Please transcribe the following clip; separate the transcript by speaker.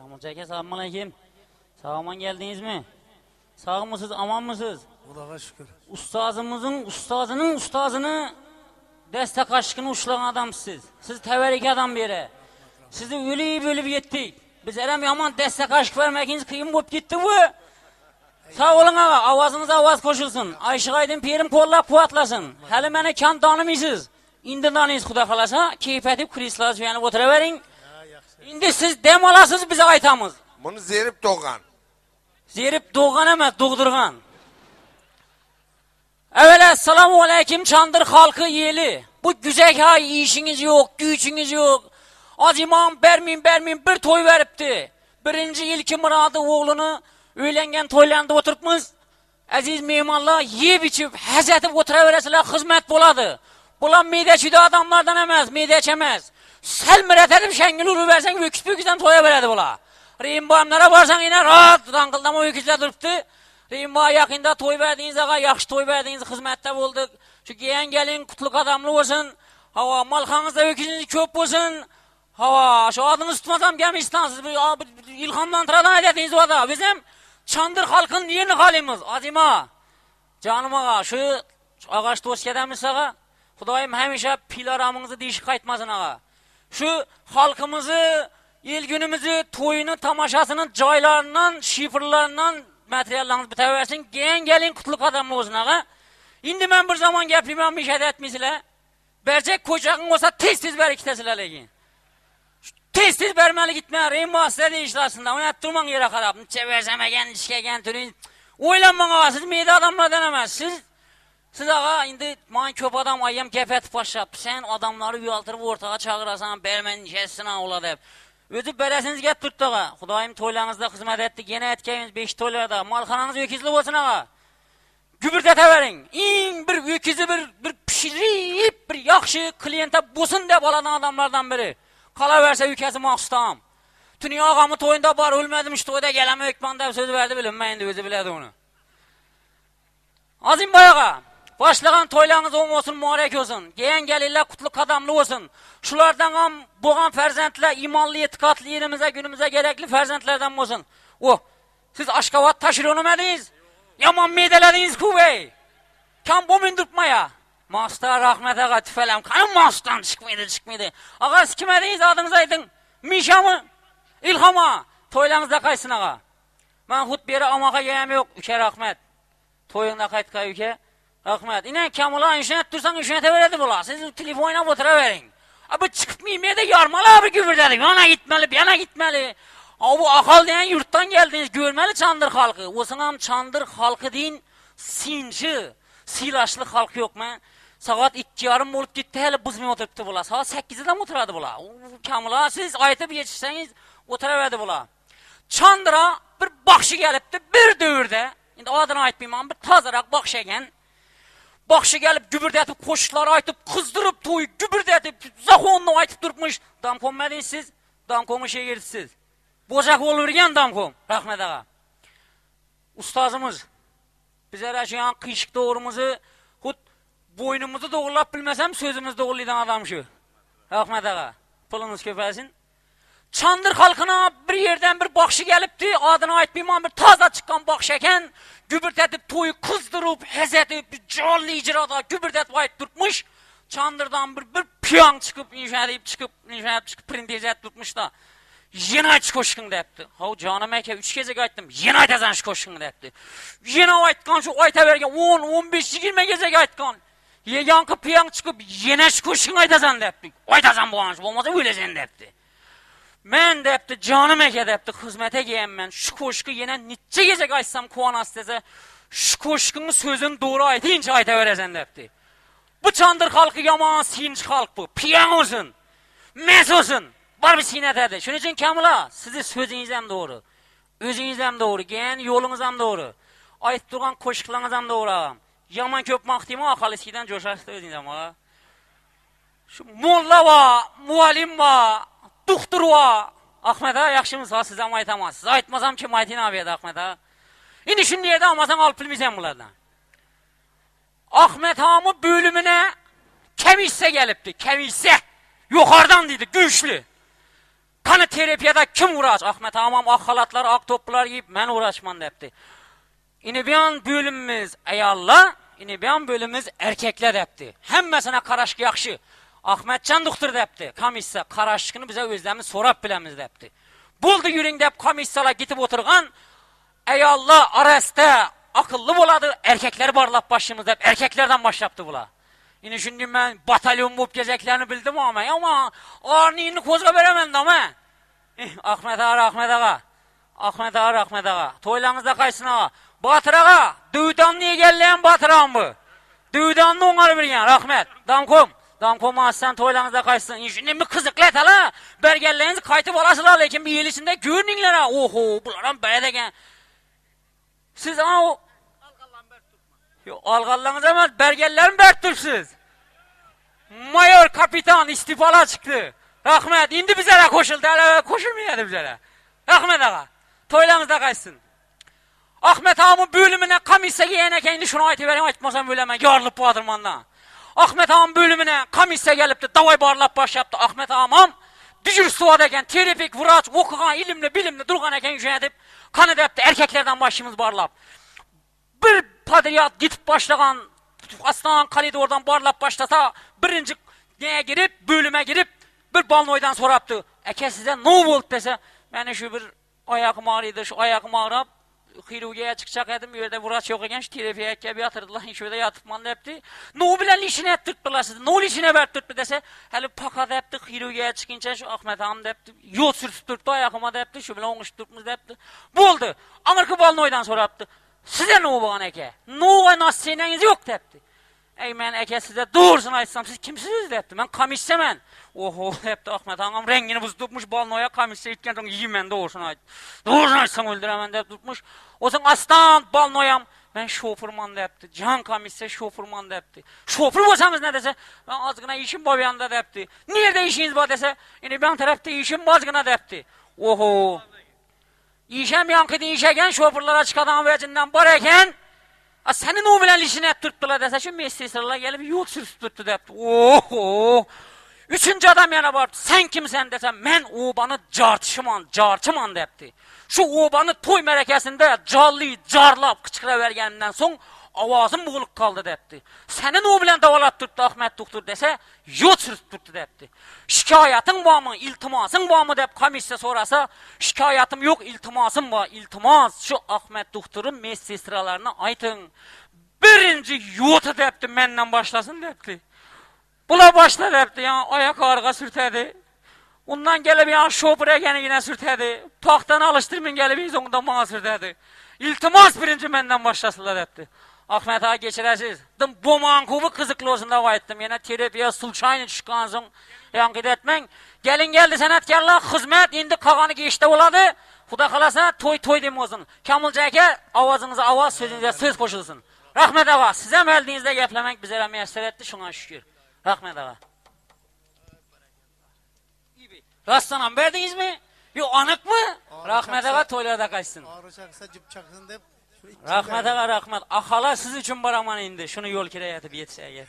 Speaker 1: Kamil aka, salam aleýkim. Sag-aman geldiňizmi? Sagmysyz, amanmysyz?
Speaker 2: Hudaga şükür.
Speaker 1: Ustazymyzyň ustazynyň ustazyny deste kaşykyny uşlagan adamsyz siz. Siz teberek adam bir ýere. Sizi ölüp ölüp ýetdik. Bizerem ýaman deste kaşyk bermegiňiz kyn bolup gitdi bu. Sag boluň aga, awazyňyza awaz goşulsyn. Aýşyk aýdyn pirim kollap kuwwatlasyn. Häli meni kan tanymysyz. Indi tanıyız Huda halasa. Keýp edip kresla süýenip oturaweriň. Indi siz dem alasyz biz aýtamyz.
Speaker 3: Muny Zerip dogan.
Speaker 1: Zerip dogan emes, dogdurgan. Evvela selamu aleyküm Çandır halkı yeli. Bu güzel hay işiniz yok, gücünüz yok. Az imam bermin bermin bir toy veripti. Birinci ilki muradı oğlunu öylengen toylandı oturtmuş. Aziz mehmanlar yiyip içip hez edip oturaveresiler hizmet boladı. Bulan mide çüdü adamlardan emez, mide çemez. Sel miret edip şengil uruversen öküz pöküzden toya veredi bula. Rehimbamlara barsan yine rahat rankıldama öküzler duruptu. Rehimba yakında toy verdiğiniz ağa, yaxşı toy verdiğiniz hizmette bulduk. Şu giyen gelin kutlu kadamlı olsun. Hava malxanızda öküzünüz köp olsun. Hava şu adınızı tutmasam gelmişsiniz. Bir, bir, ilhamlandıradan edediniz o da. Bizim Çandır halkının yerini halimiz. Azima. Canım ağa şu ağaç dost gedemiz ağa. Xudoyim hemişe pilaramızı dişi qaytmasın ağa. Şu halkımızı, el günümüzü, toyunu, tamaşasının caylarından, şifrlarından materiallarınız biteversin. Gen gelin kutlu kadamlı olsun ağa. Indi ben bir zaman geplimem bir şey etmişler. Bercek kocağın olsa tez tez ber ikitesiler lekin. Tez tez bermeli gitme. Reyma size de işler aslında. Oynat durman yere karab. Çeverseme işkegen türün. Oylanman ağa siz meyda adamlardan emez. Siz siz ağa indi man köp adam ayyam gep başlap. Sen adamları uyaltırıp ortağa çağırasan bermenin içerisine ola dep. Özü beresiniz get tuttu ağa. Xudayım toylarınızda hizmet ettik. Yine etkeyimiz beş toylarda. Malxananız öküzlü olsun ağa. Gübürdeteveriň. Iň bir öküzi bir bir pişirip bir yaxşı kliente bolsun dep alan adamlardan biri. Kala verse ülkesi mahsustam. Dünya ağamı toyunda bar ölmedim şu toyda geleme ökman dep söz verdi bilim. Ben de özü biledi onu. Azim bay ağa, başlagan toylarınız oň olsun, mübarek olsun. Gelen gelirler kutlu kadamlı olsun. Şulardan ham boğan ferzentler imanlı, etikatlı yerimize, günümüze gerekli ferzentlerden olsun. Oh, siz Aşkabat taşıronu mediniz? Yaman midelediniz kuvey. Kam bu mindürtmaya. Masta rahmet ağa tüfelem. Kanım mastan çıkmaydı çıkmaydı. Ağa siz kim ediniz adınızı aydın. Mişa mı? İlhama. Toylarınızda kaysın ağa. Ben hut bir yere amaka gelem yok. Ülke rahmet. Toyunda kayıt ülke. Rahmet. İne kamula işine dursan işine veredi bula. Siz telefonla otura verin. Abi çıkıp mimeye de yarmalı abi gübür dedik. Yana gitmeli, yana gitmeli. Abi bu akal diyen yurttan geldiniz. Görmeli Çandır halkı. O Çandır halkı deyin sinci, silaşlı halkı yok mu? Saat iki yarım olup gitti hele buzmaya oturuptu bula. Saat sekizde mi oturadı bula? Kamula siz aytıp yetişseniz oturaverdi bula. Çandıra bir bakşı gelipti bir dövrde. Şimdi adını aytmayayım bir tazarak bakşı eken. Bakşı gelip gübürdetip koşukları aytıp kızdırıp toyu gübürdetip zakonunu aytıp durmuş. Damkom medin siz, damkomu şegirtsiz. Bozak olurgen damkom. Rahmet ağa. Ustazımız bize raşıyan kışık doğrumuzu hut boynumuzu doğrulap bilmesem sözümüz doğrulaydan adam şu. Rahmet ağa. Pulunuz köpelsin. Çandır halkına bir yerden bir bakşı gelipti. Adını aytmayayım bir taza çıkan bakşı eken. Gübürtetip toyu kızdırıp, hez edip, canlı icrada gübürdetip ayıp durmuş. Çandırdan bir, bir piyan çıkıp, inşa edip çıkıp, inşa edip çıkıp, printez edip durmuş da. Yine ayt koşkun depti. Ha canım eke üç gece aytdım. Yine aytasan şu koşkun depti. Yine aytkan şu ayta bergen 10, 15, 20 gece aytkan. Yankı piyan çıkıp yine şu koşkun aytasan depti. Aytasan bu an olmasa öylesen depti. Men depti canım eke depti hizmete giyen ben şu koşku yine niçe gece aytsam kuvanas dese şu koşkunun sözünü doğru aytayınca ayta veresen depti. Bu çandır halkı yaman sinç halk bu. Piyan olsun. Mes olsun. Bar bir sinet edi. Şunun için Kamila sizi sözünüz hem doğru. Özünüz hem doğru. Gen yolunuz hem doğru. Ayıp durgan koşuklarınız hem doğru ağam. Yaman köp maktimi akalisiden coşarsın özünüz hem ağa. Şu molla va, muallim va, doktor va. Ahmet ağa yaxşımız ha siz hem aytamaz. Siz aytmasam kim aytın abi Ahmet ağa. İndi şimdi yerde almasan alıp bilmeyeceğim bunlardan. Ahmet ağamın bölümüne Kemisse gelipti. Kemisse. Yukarıdan dedi güçlü. Kanı. terapiýada kim wraç? Ahmet agamam ak halatlar, ak topbular geýip, men wraçman depdi. Ine biýan bölümimiz aýallar, ine biýan bölümimiz erkekler depdi. Hemmesine karaşk ýagşy. Ahmetjan duktur depdi. Komissiýa karaşkyny bize özlerimiz sorap bilemiz depdi. Boldy ýüriň dep komissiýalar gitip oturgan aýallar arasda akylly bolady, erkekleri barlap başlymyz dep erkeklerden başlapdy bular. Ine şindi men batalýon bolup gezeklerini bildim ama ama arnyny kozga beremen dama. Eh, Ahmet aga, rahmet aga. Ahmet aga, rahmet aga. Toýlaryňyzda gaýsyn aga. Batyr aga, döwdanny egelleýän Batyr agam bu. Döwdanny oňaryp bilýän, rahmet. Damkom, Damkom aslan toýlaryňyzda gaýsyn. Indi mi gyzykly etala. Bergenleriňizi gaýtyp alasylar, lekin bir ýyl içinde görniňler ha. Oho, bularam bäz eken. Siz ana o Yo, algallaňyz emas, bergenlerini berip durupsyz. Maýor kapitan istifala çykdy. Rahmet, indi bizlere goşuldy, häli goşulmaýardy bizlere. Rahmet aga, toýlaryňyzda gaýtsyn. Ahmet agamyň bölümine komissiýa gelýän eken, indi şuny aýtybereýin, aýtmasam ölemen, ýarylyp badyrmanda. Ahmet agamyň bölümine komissiýa gelipdi, dawaý barlap başlapdy. Ahmet agamam düjürstwada eken, terapik wraç, okugan, ilimli, bilimli durgan eken, şeýdip, kany depdi, erkeklerden başymyz barlap. Bir podrýad gitip başlagan aslan koridordan barlap başlasa, birinji nä girip, bölüme girip, bir bolnoýdan sorapdy. Eke size no boldy dese, meni şu bir aýagym agrydy, şu aýagym agrap, hirurgiýa çykjak edim, ýerde wraç ýok eken, şu terapiýa äkgep ýatyrdylar, şu ýerde ýatypman depdi. No bilen işini etdiripdirler sizi, no işine berip durupdy dese, häli paka depdi, hirurgiýa çykynça şu Ahmet agam depdi, ýod sürtüp durupdy aýagyma depdi, şu bilen oňuşyp durupmyz depdi. Boldy. Aňyrky bolnoýdan sorapdy. Size nowbagan eke? Nowa nasseneňiz ýok depdi. Eý men eke size dogrusyny aýtsam siz kimsiziz depdi. Men komissiýa men. Oho depdi Ahmet agam reňgini buzup durmuş bolnoýa komissiýa gitgen soň iýmen dogrusyny aýt. Dogrusyny aýtsaň öldüremen dep durmuş. Osaň astan bolnoýam men şofurman depdi. Jan komissiýa şofurman depdi. Şofur bolsaňyz ne dese, men azgyna işim bar ýanda depdi. Nirde işiňiz bar dese, indi ben tarapda işim bar azgyna depdi. Oho. Işem ýaňky diýiş eken, şofurlara çykadan wejinden bar eken. A seni nu bilen işine etdiripdiler dese, şu medsestralar gelip ýurt sürüp durdy depdi. Oho! Üçünji adam ýene baryp, sen kimsen dese, men obany jarçyman, jarçyman depdi. Şu obany toý merekesinde jally jarlap gyçgyrabergenimden soň awazym bugulyp galdy depdi. Seni nu bilen dawalap durdy Ahmet dogtor dese, Ýod sürtüp durdy depdi. Şikaýatyň barmy, iltimasyň barmy dep komissiýa sorasa, şikaýatym ýok, iltimasym bar, iltimas, şu Ahmet dogtoryň medsestralaryna aýtyň, birinji ýota depdi, menden başlasyn depdi. Bula başla depdi, ýa aýak arga sürtedi. Ondan gelip ýa şopur ekenigine sürtedi. Pagtany alyşdyrmyn gelip iň soňunda maňa sürtedi. Iltimas birinji menden başlasynlar depdi. Ahmet aga geçiresiz. Dym boman kuby gyzykly bolsun dap aýtdym. Ýene terapiýa sluçaýny düşüp ýaňky etmäň. Gelin geldi senetkarlar hyzmat indi kagany geçde bolady. Huda halasa toý toý dem bolsun. Kamilja eke awazyňyza awaz sözüňize söz goşulsyn. Rahmet aga sizem eldiňizde geplemek bizere miýesser etdi şuňa şükür. Rahmet aga. Rastdanam berdiňizmi? Ýok, anykmy? Rahmet aga toýlarda gaýtsyn.
Speaker 2: Ogry çaksa, jüp çaksyn diýip,
Speaker 1: Rahmet aga, rahmet. Ahala siz üçin baraman indi. Şuny ýol kireý edip ýetişäge.